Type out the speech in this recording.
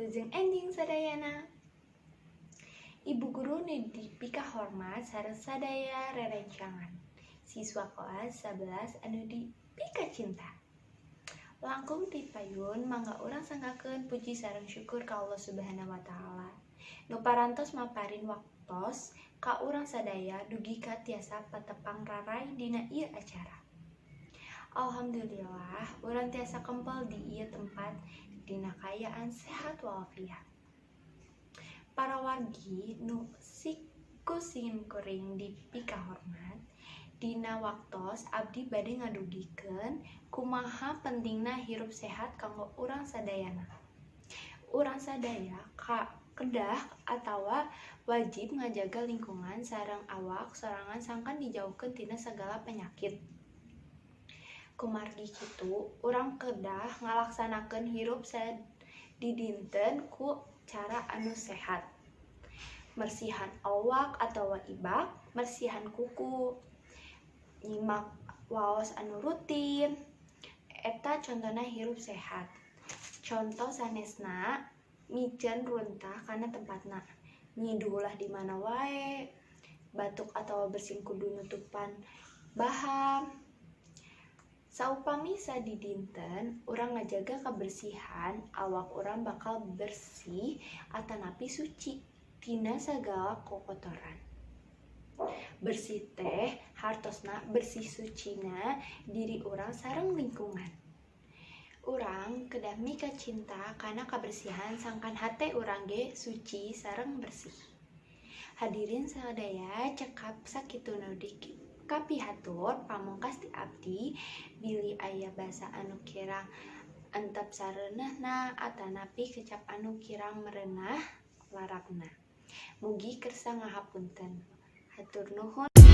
Wilujeng enjing sadayana. Ibu guru nu dipikahormat sareng sadaya rerencangan. Siswa kelas 11 anu dipikacinta. Langkung ti payun, mangga urang sanggakeun puji sareng syukur ka Allah Subhanahu wa Ta'ala. Nu parantos maparin waktos ka urang sadaya dugi ka tiasa patepang raray dina ieu acara. Alhamdulillah, urang tiasa kempel di ieu tempat dina kaayaan sehat walafiat. Para wargi nu ku simkuring dipikahormat, dina waktos abdi bade ngadugikeun kumaha pentingna hirup sehat kanggo urang sadayana. Urang sadaya kedah atawa wajib ngajaga lingkungan sareng awak sorangan sangkan dijauhkeun tina sagala penyakit. Kumargi kitu, urang kedah ngalaksanakeun hirup sadidinten ku cara anu sehat. Mersihan awak atawa ibak, mersihan kuku, nyimak waos anu rutin, eta contona hirup sehat. Conto sanesna, miceun runtah kana tempatna, nyiduh ulah di mana wae, batuk atawa bersin kudu nutupan baham. Saupami sadidinten urang ngajaga kabersihan, awak urang bakal bersih atanapi suci tina sagala kokotoran. Bersih teh hartosna bersih sucina diri urang sareng lingkungan. Urang kedah mikacinta kana kabersihan sangkan hate urang ge suci sareng bersih. Hadirin sadaya, cekap sakitu nu kapihatur, pamungkas ti abdi, bilih aya basa anu kirang antep sareunahna atanapi kecap anu kirang merenah larapna. Mugi kersa ngahapunten. Hatur nuhun.